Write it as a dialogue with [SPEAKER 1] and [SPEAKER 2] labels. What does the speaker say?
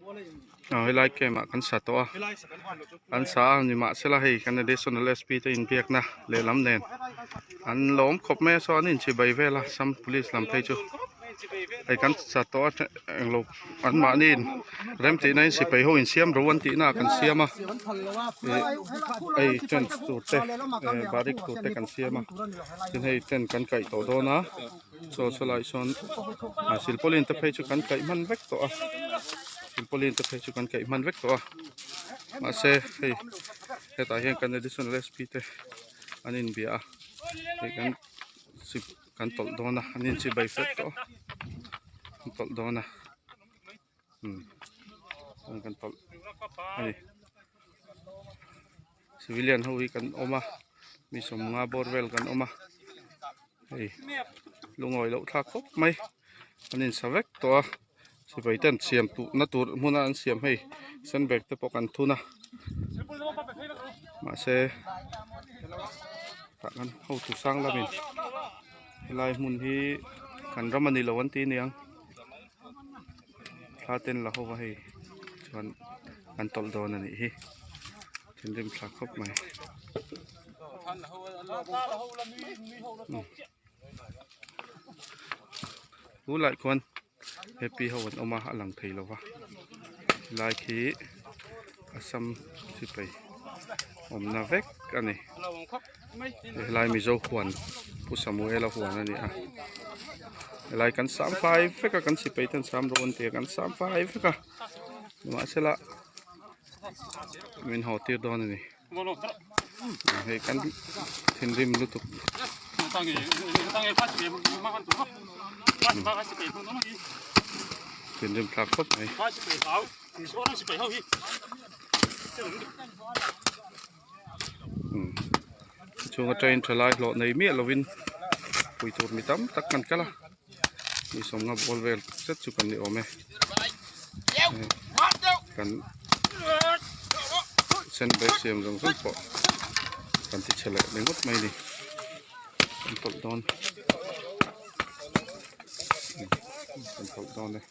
[SPEAKER 1] Aw helai camp ah kan sa tawh a an sa a nimahsela hei kan additional SP te inbiakna lehlam nen an lawm khawp mai a saw an inchibai vel a Assam police lam phei chu hei kan sa tawh a englo an mahni in rem tihna in sipai ho insiam ro an tihna ah kan siam a ih hei tent tur te eh barik tur te kan siam a tin hei tent kan kaih tawh dawn a. Chaw chulai sawn ah silpauline te phei chu kan kaih hman vek tawh a silpauline te phei chu kan kaih hman vek tawh a mahse hei hetah hian kan additional SP te an inbia a hei kan chip kan tawlh dawn a an inchibai fek tawh a an tawlh dawn a umm kan tawlh a ni. Civilian ho hi kan awm a mi sawmnga bawr vel kan awm a hei lungawi loh thlak khawp mai an insa vek tawh a sipai ten siam duh na tur hmuna an siam hei sandbag te pawh kan thun a mahse tah kan hotu sang lamin helai hmun hi kan ram a ni lo an ti aniang thla ten la ho va hei chuan an tawlh dawn a nih hi thinrim thlak khawp mai tunlai khuan happy ho an awm a a lang thei lo va helai khi Assam sipai awmna vek a ni helai Mizo huan Pu Samuela huan a ni a helai kan sam fai vek a kan sipai ten sam rawh an ti a kan sam fai vek a nimahsela min haw tir dawn a ni hei kan thinrim lutuk thinrim thlak khawp mai. Chhung atangin thalai hlawh nei miah lovin pui tur mi tam tak kan kal a mi sawmnga bawl vel zet chu kan ni awm e kan sandbag siam zawng zawng pawh kan ti chhe leh ringawt mai a ni kan tawlh dawn kan tawlh dawn e.